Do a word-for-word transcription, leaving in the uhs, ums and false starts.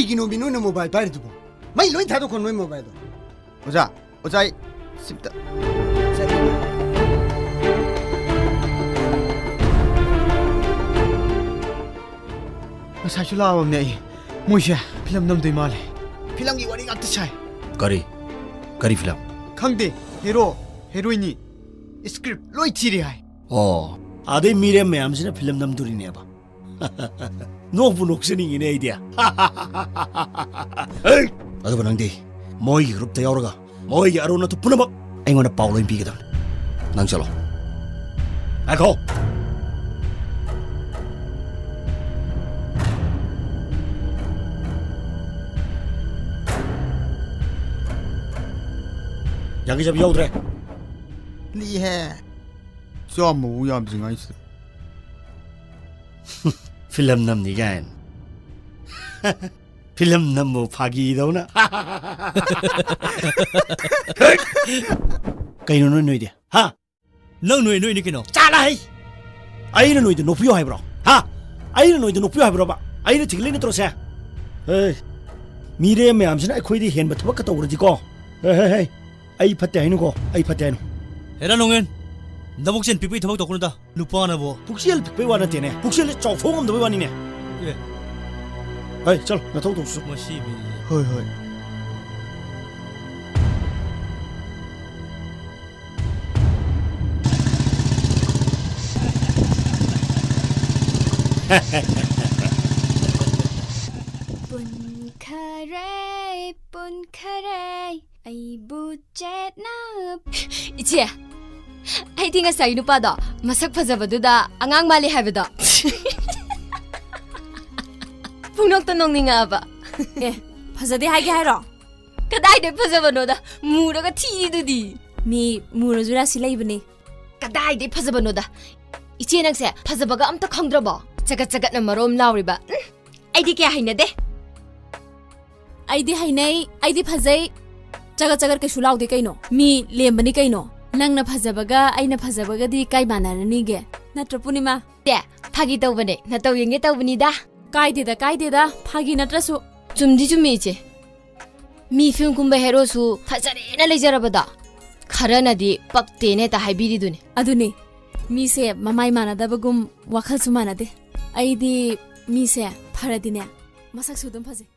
ꯀꯩꯒꯤꯅꯣ ꯃꯤ ꯅꯣꯏꯅ ꯃꯣꯕꯥꯏꯜ ꯄꯥꯏꯔꯤꯗꯨꯕꯣ? ꯃꯩ ꯂꯣꯏ ꯊꯥꯗꯣꯛꯈ꯭ꯔꯣ ꯅꯣꯏ ꯃꯣꯕꯥꯏꯜꯗꯣ꯫ ꯑꯣꯖꯥ, ꯑꯣꯖꯥ, ꯑꯩ ꯁꯤꯝꯇ꯫ ꯉꯁꯥꯏꯁꯨ ꯂꯥꯛꯑꯝꯅꯦ ꯑꯩ꯫ ꯃꯣꯏꯁꯦ ꯐꯤꯂꯝ ꯅꯝꯗꯣꯏ ꯃꯥꯜꯂꯦ꯫ ꯐꯤꯂꯝꯒꯤ ꯋꯥꯔꯤ ꯉꯥꯛꯇ ꯁꯥꯏ꯫ ꯀꯔꯤ? ꯀꯔꯤ ꯐꯤꯂꯝ? ꯈꯪꯗꯦ꯫ ꯍꯦꯔꯣ, ꯍꯦꯔꯣꯏꯅꯤ, ꯁꯀ꯭ꯔꯤꯞ ꯂꯣꯏ ꯊꯤꯔꯤ ꯍꯥꯏ꯫ ꯑꯣ, ꯑꯗꯩ ꯃꯤꯔꯦꯝ ꯃꯌꯥꯝꯁꯤꯅ ꯐꯤꯂꯝ ꯅꯝꯗꯣꯔꯤꯅꯦꯕ꯫ ꯅꯣꯛꯄꯨ ꯅꯣꯛꯆꯅꯤꯡꯉꯤꯅꯦ ꯑꯩꯗꯤ꯫ ꯍꯩ! ꯑꯗꯨꯒ ꯅꯪꯗꯤ ꯃꯣꯏꯒꯤ ꯒ꯭ꯔꯨꯞꯇ ꯌꯥꯎꯔꯒ ꯃꯣꯏꯒꯤ ꯑꯔꯣꯟ ꯑꯊꯨꯞ ꯄꯨꯝꯅꯃꯛ ꯑꯩꯉꯣꯟꯗ ꯄꯥꯎ ꯂꯣꯏ ꯄꯤꯒꯗꯕꯅꯤ꯫ ꯅꯪ ꯆꯠꯂꯣ꯫ ꯉꯥꯏꯈꯣ! ꯌꯥꯡꯈꯩ ꯆꯞꯄꯤ ꯌꯥꯎꯗ꯭ꯔꯦ꯫ ꯂꯤꯛꯑꯦꯍꯦ꯫ ꯆꯥꯝꯃꯕꯨ ꯌꯥꯝꯗ꯭ꯔꯤꯉꯥꯏꯁꯤꯗ꯫ ꯐꯤꯂꯝ ꯅꯝꯅꯤ ꯀꯥꯏꯅ꯫ ꯐꯤꯂꯝ ꯅꯝꯕꯨ ꯐꯥꯒꯤꯗꯧꯅ꯫ ꯀꯩꯅꯣ ꯅꯣꯏ ꯅꯣꯏꯗꯤ? ꯍꯥ? ꯅꯪ ꯅꯣꯏ ꯅꯣꯏꯅꯤ ꯀꯩꯅꯣ? ꯆꯥꯂꯥ ꯍꯩ! ꯑꯩꯅ ꯅꯣꯏꯗ ꯅꯣꯛꯄꯤꯌꯣ ꯍꯥꯏꯕ꯭ꯔꯣ? ꯍꯥ? ꯑꯩꯅ ꯅꯣꯏꯗ ꯅꯣꯛꯄꯤꯌꯣ ꯍꯥꯏꯕ꯭ꯔꯣꯕ? ꯑꯩꯅ ꯊꯤꯡꯂꯤ ꯅꯠꯇ꯭ꯔꯣ ꯁꯦ? ꯍꯦ! ꯃꯤꯔꯦꯝ ꯃꯌꯥꯝꯁꯤꯅ ꯑꯩꯈꯣꯏꯗꯤ ꯍꯦꯟꯕ ꯊꯕꯛꯀ ꯇꯧꯔꯗꯤꯀꯣ꯫ ꯍꯦ, ꯍꯦ, ꯍꯦ! ꯑꯩ ꯐꯠꯇꯦ ꯍꯥꯏꯅꯨꯀꯣ, ꯑꯩ ꯐꯠꯇꯦ ꯍꯥꯏꯅꯨ꯫ ꯍꯦꯔꯥ ꯅꯣꯡꯉꯦꯟ, ꯅꯕꯨꯛꯆꯦꯜ ꯄꯤꯛꯄꯒꯤ ꯊꯕꯛ ꯇꯧꯀꯅꯨꯗ, ꯅꯨꯄꯥꯅꯕꯨ꯫ ꯄꯨꯛꯆꯦꯜ ꯄꯤꯛꯄꯩ ꯋꯥ ꯅꯠꯇꯦꯅꯦ, ꯄꯨꯛꯆꯦꯜꯁꯦ ꯆꯥꯎꯊꯣꯛ ꯉꯝꯗꯕꯩ ꯋꯥꯅꯤꯅꯦ꯫ ꯑꯦ꯫ ꯍꯩ, ꯆꯠꯂꯣ, ꯅꯊꯧ ꯇꯧꯆꯣ꯫ ꯃꯁꯤ ꯃꯤꯁꯦ꯫ ꯍꯣꯏ, ꯍꯣꯏ꯫ ꯄꯨꯟꯈꯔꯦ, ꯄꯨꯟꯈꯔꯦ, ꯑꯩꯕꯨ ꯆꯦꯠꯅ꯫ ꯏꯆꯦ, ꯑꯩꯗꯤ ꯉꯁꯥꯏ ꯅꯨꯄꯥꯗꯣ ꯃꯁꯛ ꯐꯖꯕꯗꯨꯗ ꯑꯉꯥꯡ ꯃꯥꯜꯂꯤ ꯍꯥꯏꯕꯗꯣ꯫ ꯄꯨꯡꯅꯣꯛꯇ ꯅꯣꯛꯅꯤꯡꯉꯛꯑꯕ꯫ ꯑꯦ, ꯐꯖꯗꯦ ꯍꯥꯏꯒꯦ ꯍꯥꯏꯔꯣ? ꯀꯗꯥꯏꯗꯩ ꯐꯖꯕꯅꯣꯗ, ꯃꯨꯔꯒ ꯊꯤꯔꯤꯗꯨꯗꯤ꯫ ꯃꯤ ꯃꯨꯔꯁꯨ ꯔꯥꯁꯤ ꯂꯩꯕꯅꯦ꯫ ꯀꯗꯥꯏꯗꯩ ꯐꯖꯕꯅꯣꯗ? ꯏꯆꯦ ꯅꯪꯁꯦ ꯐꯖꯕꯒ ꯑꯝꯇ ꯈꯪꯗ꯭ꯔꯕꯣ? ꯆꯒꯠ ꯆꯒꯠꯅ ꯃꯔꯣꯝ ꯂꯥꯎꯔꯤꯕ꯫ ꯎꯝ, ꯑꯩꯗꯤ ꯀꯌꯥ ꯍꯩꯅꯗꯦ꯫ ꯑꯩꯗꯤ ꯍꯩꯅꯩ, ꯑꯩꯗꯤ ꯐꯖꯩ꯫ ꯆꯒꯠ ꯆꯒꯠ ꯀꯩꯁꯨ ꯂꯥꯎꯗꯦ ꯀꯩꯅꯣ꯫ ꯃꯤ ꯂꯦꯝꯕꯅꯤ ꯀꯩꯅꯣ꯫ ꯅꯪꯅ ꯐꯖꯕꯒ ꯑꯩꯅ ꯐꯖꯕꯒꯗꯤ ꯀꯥꯏ ꯃꯥꯟꯅꯔꯅꯤꯒꯦ? ꯅꯠꯇ꯭ꯔꯣ ꯄꯨꯔꯅꯤꯃꯥ? ꯑꯦ, ꯐꯥꯒꯤ ꯇꯧꯕꯅꯦ, ꯅꯇꯧ ꯌꯦꯡꯒꯦ ꯇꯧꯕꯅꯤꯗ꯫ ꯀꯥꯏꯗꯦꯗ, ꯀꯥꯏꯗꯦꯗ, ꯐꯥꯒꯤ ꯅꯠꯇ꯭ꯔꯁꯨ꯫ ꯆꯨꯝꯗꯤ ꯆꯨꯝꯃꯤ, ꯏꯆꯦ꯫ ꯃꯤ ꯐꯤꯂꯝ ꯀꯨꯝꯕ ꯍꯦꯔꯣꯁꯨ ꯐꯖꯔꯦꯅ ꯂꯩꯖꯔꯕꯗꯣ, ꯈꯔꯅꯗꯤ ꯄꯛꯇꯦꯅ ꯍꯦꯛꯇ ꯍꯥꯏꯕꯤꯔꯤꯗꯨꯅꯤ꯫ ꯑꯗꯨꯅꯤ, ꯃꯤꯁꯦ ꯃꯃꯥꯏ ꯃꯥꯟꯅꯗꯕꯒꯨꯝ ꯋꯥꯈꯜꯁꯨ ꯃꯥꯟꯅꯗꯦ꯫ ꯑꯩꯗꯤ ꯃꯤꯁꯦ ꯐꯔꯗꯤꯅꯦ, ꯃꯁꯛꯁꯨ ꯑꯗꯨꯝ ꯐꯖꯩ꯫